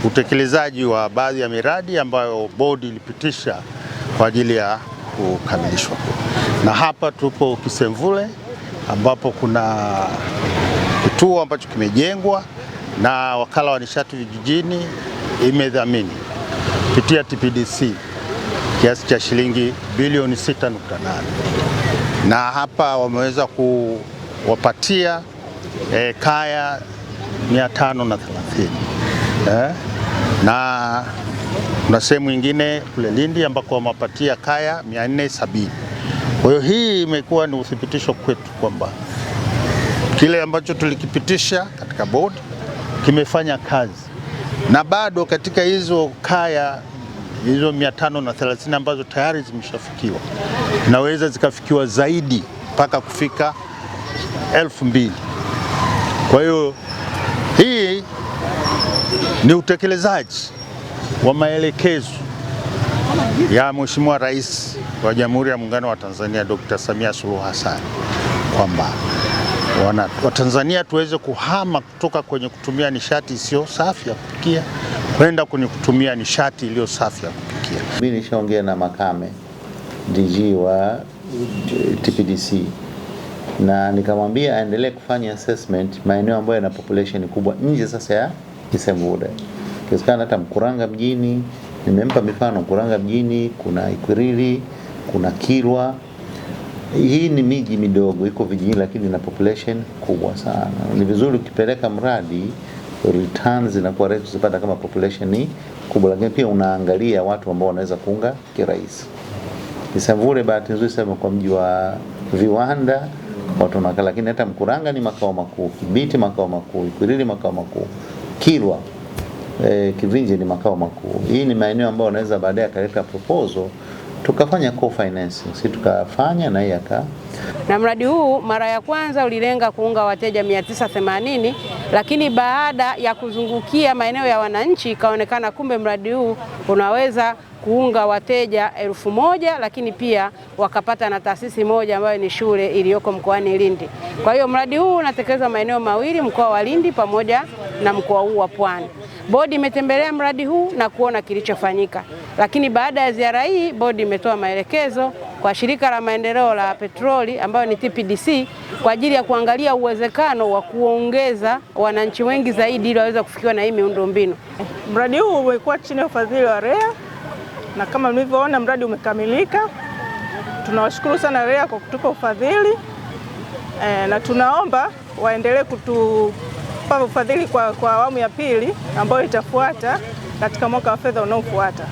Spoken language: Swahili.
Utekelezaji wa baadhi ya miradi ambayo bodi ilipitisha kwa ajili ya kukamilishwa. Na hapa tupo Kisemvule ambapo kuna kituo ambacho kimejengwa na Wakala wa Nishati Vijijini imedhamini kupitia TPDC kiasi cha shilingi bilioni 6.8, na hapa wameweza kuwapatia kaya 530 na kuna sehemu nyingine kule Lindi ambako wamewapatia kaya 470. Kwa hiyo hii imekuwa ni uthibitisho kwetu kwamba kile ambacho tulikipitisha katika bodi kimefanya kazi, na bado katika hizo kaya hizo 530 ambazo tayari zimeshafikiwa, naweza zikafikiwa zaidi mpaka kufika 2000. Kwa hiyo hii ni utekelezaji wa maelekezo ya Mheshimiwa Rais wa Jamhuri ya Muungano wa Tanzania Dr. Samia Suluhu Hassan kwamba Watanzania tuweze kuhama kutoka kwenye kutumia nishati isiyo safi ya kupikia kwenda kwenye kutumia nishati iliyo safi ya kupikia. Mimi nishaongea na Makame DG wa TPDC na nikamwambia aendelee kufanya assessment maeneo ambayo yana population kubwa nje sasa ya Kisemvule, ikiwezekana hata Mkuranga mjini. Nimempa mifano Mkuranga mjini, kuna Ikwiriri, kuna Kilwa. Hii ni miji midogo iko vijijini, lakini ina population kubwa sana. Ni vizuri ukipeleka mradi returns zinakuwa rahisi kuzipata kama population ni kubwa, lakini pia unaangalia watu ambao wanaweza kuunga kirahisi. Kisemvule bahati nzuri sasa kwa mji wa viwanda watu wanakaa, lakini hata Mkuranga ni makao makuu, Kibiti makao makuu, Ikwiriri makao makuu, Kilwa Kivinje ni makao makuu. Hii ni maeneo ambayo wanaweza baadaye akaleta proposal tukafanya co-financing, si tukafanya na yeye aka. Na mradi huu mara ya kwanza ulilenga kuunga wateja 980, lakini baada ya kuzungukia maeneo ya wananchi ikaonekana kumbe mradi huu unaweza kuunga wateja 1000, lakini pia wakapata na taasisi moja ambayo ni shule iliyoko mkoani Lindi. Kwa hiyo mradi huu unatekelezwa maeneo mawili, mkoa wa Lindi pamoja na mkoa huu wa Pwani. Bodi imetembelea mradi huu na kuona kilichofanyika, lakini baada ya ziara hii bodi imetoa maelekezo kwa shirika la maendeleo la petroli ambayo ni TPDC kwa ajili ya kuangalia uwezekano wa kuongeza wananchi wengi zaidi ili waweze kufikiwa na hii miundombinu. Mradi huu umekuwa chini ya ufadhili wa REA na kama mlivyoona mradi umekamilika. Tunawashukuru sana REA kwa kutupa ufadhili na tunaomba waendelee kutupa ufadhili kwa awamu ya pili ambayo itafuata katika mwaka wa fedha unaofuata.